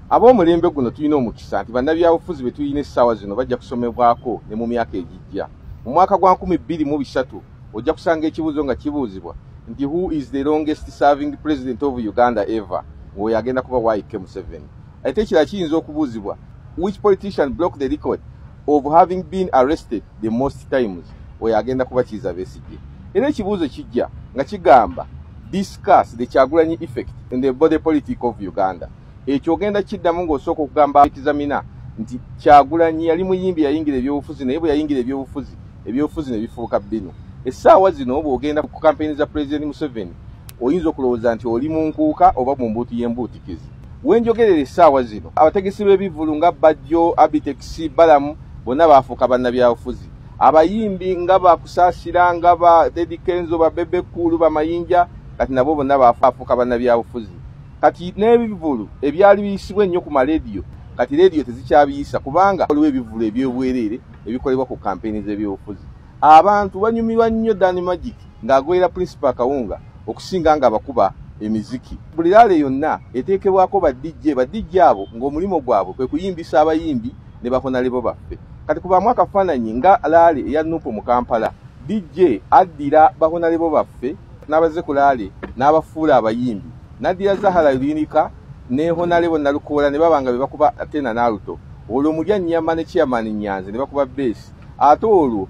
Ab'omulembe guno tulina omukisa nti bannabyabufuzi be tulina essaawa zino bajja kusomebwako ne mu myaka egijja. Mu mwaka gwa 2023 ojja kusanga ekibuuzo nga kibuuzibwa nti who is the longest serving president of Uganda ever, ng'oyo agenda kuba YK Museveni. Ate ekirala kiyinza okubuuzibwa which politician broke the record of having been arrested the most times, oyo agenda kuba Kizza Besigye. Era ekibuuzo kijja nga kigamba discuss the Kyagulanyi effect in the body politic of Uganda. Ekyo ogenda kiddamu ng'osooka okugamba examiner nti Kyagulanyi yali muyimbi yayingira ebyobufuzi, naye bwe yayingira ebyobufuzi ne bifuuka bino. Essaawa zino bw'ogenda ku kampeyini za President Museveni oyinza okulowooza nti oli mu nkuuka oba mu mbuutu y'embuutikizi. Wenjogerera essaawa zino abategesi b'ebivvulu nga Bajjo, Abitex, Balamu bonna baafuuka bannabyabufuzi. Abayimbi nga Bakusaasira, nga ba Teddy Kenzo, ba Bebe Cool, ba Mayinja, kati nabo bonna baafuuka bannabyabufuzi. Kati n'ebivvulu ebyali biyisibwa ennyo ku maleediyo, kati leediyo tezikyabiyisa kubanga waliwo ebivvulu eby'obwereere ebikolebwa ku kampeyini z'ebyobufuzi. Abantu banyumirwa nnyo Dan Magic ng'agoyera Principal Kawunga okusinga nga bakuba emiziki. Buli rally yonna eteekebwako ba DJ, ba DJ abo ng'omulimu gwabwe kwe kuyimbisa abayimbi ne ba honorable baffe. Kati kubaamu akafaananyi nga rally eya NUP mu Kampala, DJ addira ba honorable baffe n'abazze ku rally n'abafuula abayimbi, n'addira Zahara Lwinika ne honorable Nalukoola ne baba nga be bakuba tenor n'alto, olwo Mulyannyama ne Chairman Nyanzi ne bakuba bass, ate olwo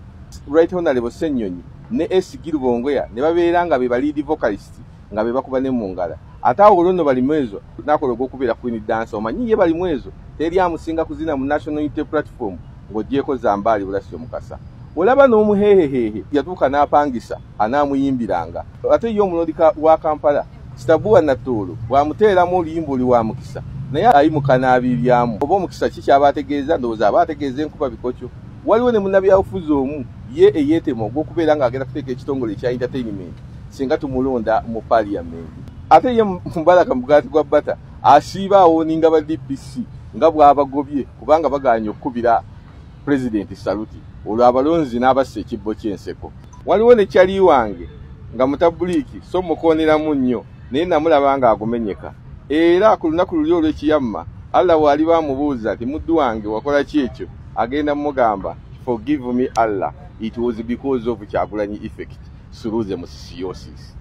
Right Honorable Ssenyonyi ne SG Lubongoya ne babeera nga be ba lead vocalist nga be bakuba ne mu ngala. Ate awo olwo nno Balimwezo n'akola ogw'okubeera Queen Dancer. Omanyi ye Balimwezo teri amusinga kuzina mu National Unity Platform ng'oggyeko Zambaali Bulasio Mukasa. Olaba n'omuheehehehe yatuuka n'apangisa anaamuyimbiranga. Ate ye omulondi wa Kampala Sitabuwa Natoolo bw'amuteeramu oluyimba oli wa mukisa, naye ayimuka n'abiibyamu. Oba omukisa ki ky'aba ategeeza? Ndowooza aba ategeeza enkuba bikokyo. Waliwo ne munnabyabufuzi omu ye eyeetema ogw'okubeera ng'agenda kuteeka ekitongole ekya entertainment singa tumulonda mu parliament. Ate ye Mubaraka Mugaati gwa Bata asiiba awooninga ba DPC nga bw'abagobye kubanga bagaanye okukubira Pulezidenti saluti, olwo abalonzi n'abassa ekibbo ky'enseko. Waliwo ne kyali wange nga mutabuliiki so mukooneramu nnyo, naye namulaba ng'agumenyeka. Era ku lunaku luli olw'ekiyamma Allah bw'aliba amubuuza nti muddu wange wakola ki ekyo, agenda mugamba forgive me Allah, it was because of Kyagulanyi effect through the musisiyosis.